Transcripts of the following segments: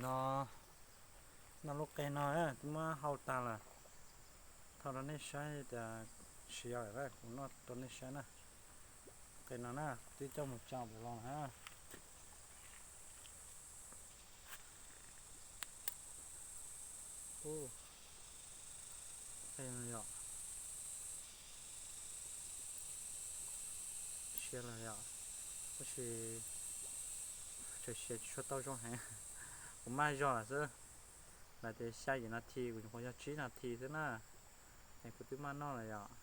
No, noj lub qe no twb muab hau tag lawm. Thaij rau nej saib tias siav lawm, kuv noj rau nej saib na. Qe no na, kuv twb coj mus tsa pem los na. Ub, qe no yom, siav lawm yom, tab sis tseem siav tsis tshua tau zoo heev. Kuv maj zog lawm xwb, lawv tias xya yim nas this, kuv nyuam qhuav yog tsib nas this xwb na, es kuv twb maj noj lawm yom.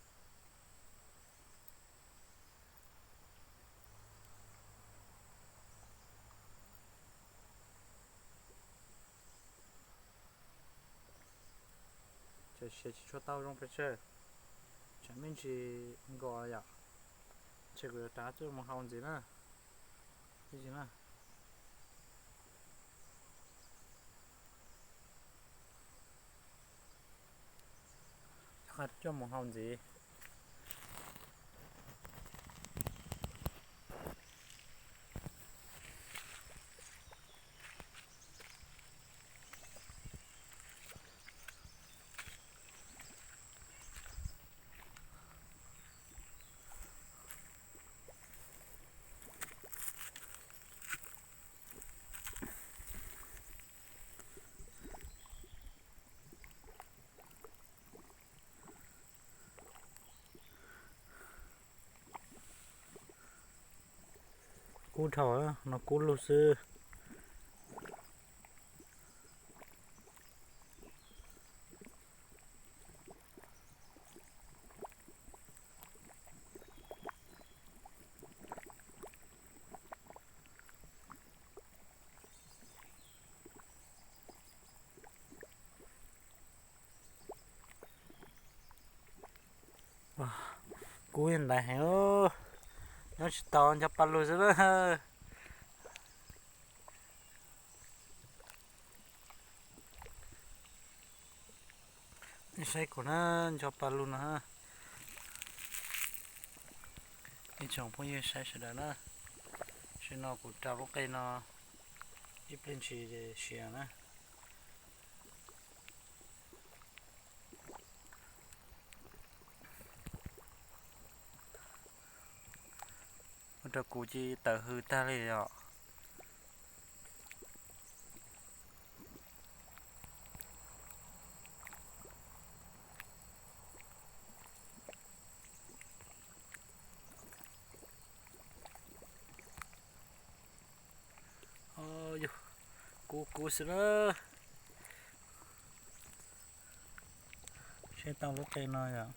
Tseem siav tsis tshua tau zoo pes tsawg, tsam me ntsis nkaus yom, ntshe kuv yuav rov qab tuaj mus hau ntxiv na. Ib ntsis na, rov qab tuaj mus hau ntxiv. Kub dhau, no kub lug xwb. Kub ntaiv heev, nyob tsis tau, ncho pa lug xwb na. Saib kuv na, ncho pa lug no. Ib tsoom phooj ywg saib sawv daws na, tam sim no kuv rau lub qe no ib pliag ntshis siav na. Ua rau kuv ces tawm hws tag li os. Yog kub kub xwb na. Seb tau lub qe no yom.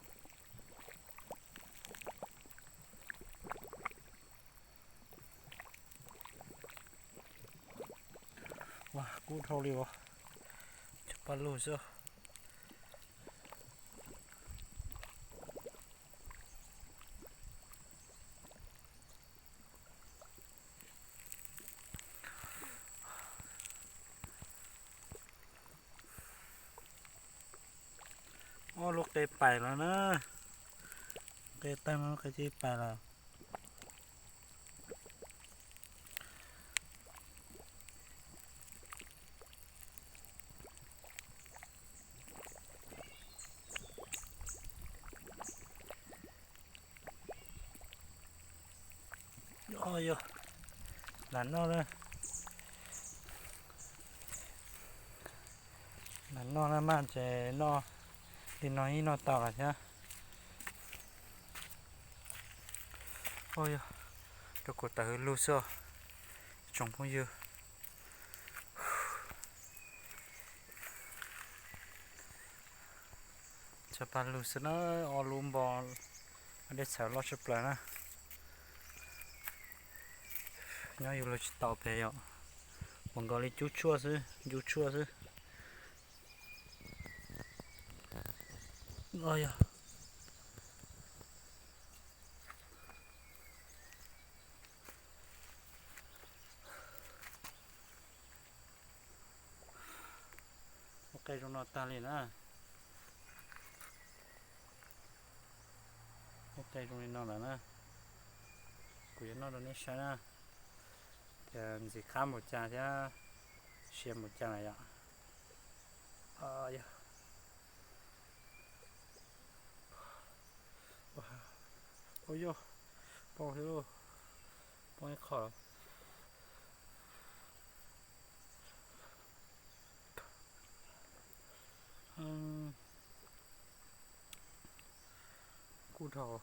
Ua kub dhau li os, cov paj lug xwb. Ob lub qe pais lawm na, qe tag no lub qe cia li pais lawm. Yog, lam noj na, lam noj na, maj ces noj li no ib noj tau lawm thiab. Yog, rau kuv tawm hws lug xwb os, tsoom phooj ywg. Cov paj lug xwb na, ob lub npo, dej txhawv loj tshaj plaws na. Nyob yus los tsis tau pes yom, ua nkaus li cub tshuaj xwb, cub tshuaj xwb. Yog, lub qe zoo no tag li na. Lub qe zoo li no lawm na. Kuv yuav noj rau nej saib na, tias ntxim qab npaum cas thiab. Siav mus cas na yom. Ua yog, poob thiab lauj, poob ib qho. Kub dhau.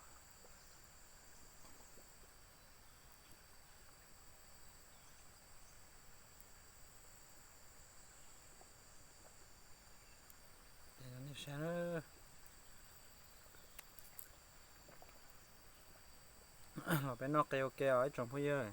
Nej saib na, los peb noj qe ua ke os ib tsoom phooj ywg.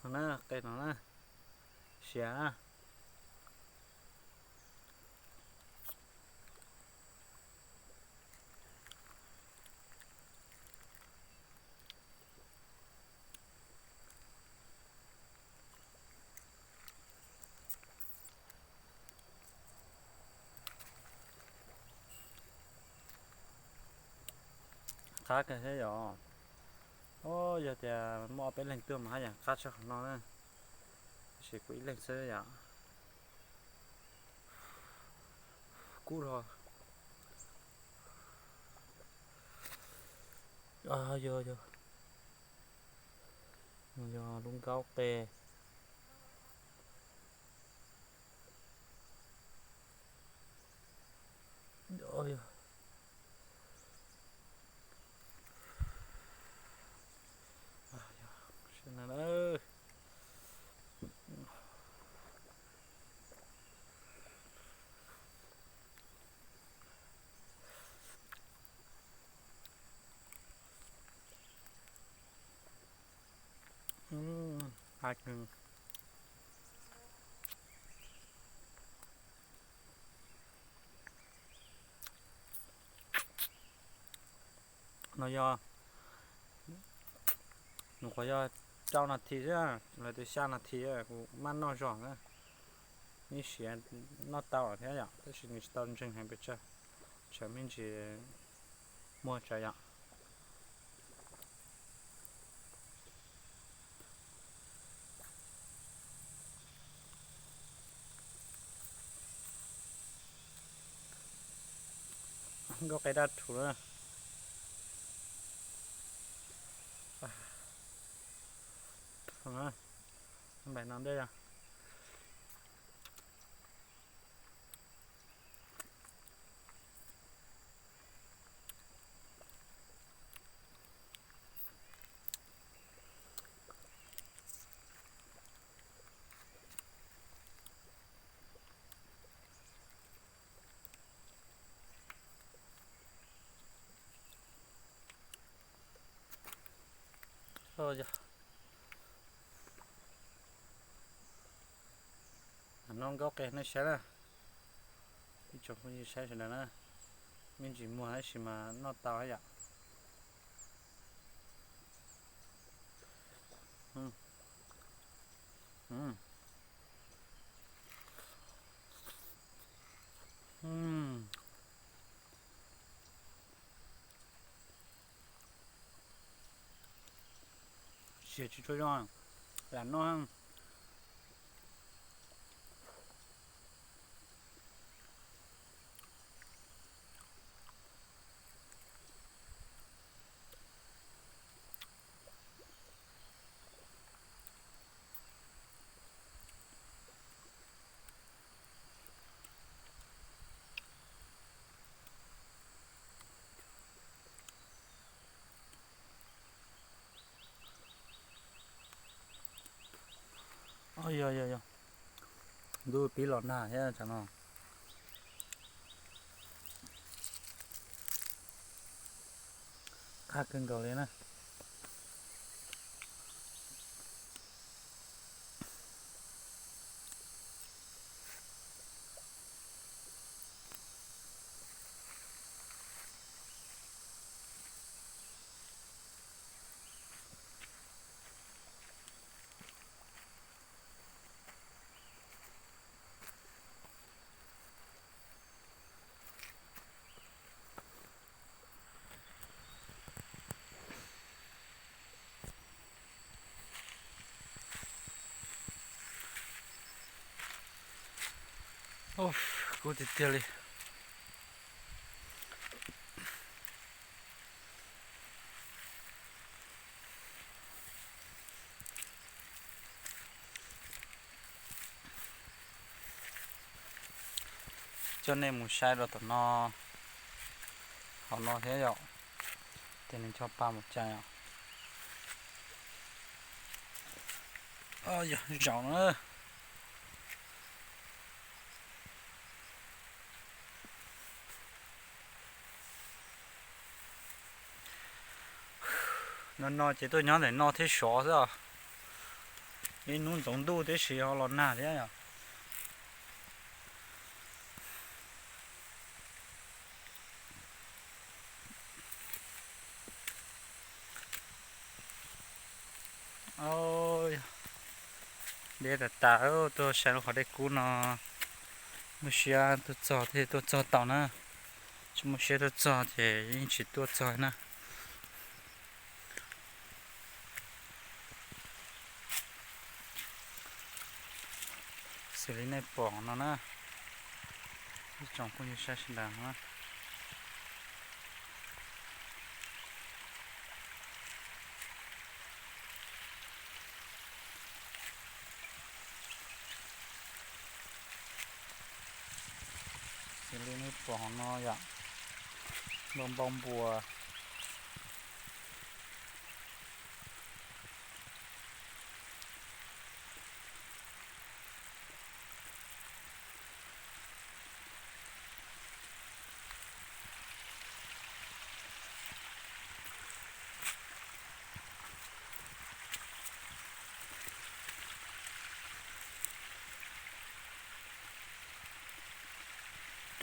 No na, qe no na, siav. Qab kawg thiab yom. Yog tias muaj ob peb leeg tuaj mas haj yam qab tshaj qhov no na. Tab sis kuv ib leeg xwb yom. Kub dhau. Yog, yog, yog lub nkaub qe. No yog, nws qhuav yog rau nas this xwb, lawv tias xya nas this kuv maj noj zog na. Nws siav noj tau thiab yom, tab sis nws tsis tau ntseeg heev pes tsawg, tsam me ntsis muag tsawv yom. Nkauj qe daj rhuv na. Npaim no dej yog. Noj nkauj qe nej saib na, ib tsoom phooj ywg saib sawv daws na, me ntsis muag tab sis mas noj tau yom. Siav tsis tshua zoo, lam noj. Yog yog yog, ntuj pib los nag thiab tsam no. Qab kawg nkaus li na. Uf, kub tiag tiag li. Coj nej mus saib rau tom no, hauv no thiab yom, ces nws cog pa mus cas yom. Yog zaum na. No no ces tuaj nyob ntawm no thiab sov xwb os. Ib hnub ntxoov ntuj tib si ho los nag thiab yom. Deb tas tas, tuaj saib lub qhov dej kub no, muaj siab tuaj txog thiaj tuaj txog tau na, tsis muaj siab tuaj txog ces yeej tsis tuaj txog na. Xws li nej pom no na, ib tsoom phooj ywg saib sawv daws na. Xws li nej pom no yom, npau npau npua.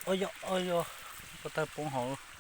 Ua yog, ua yog, pob tawb poob hauv.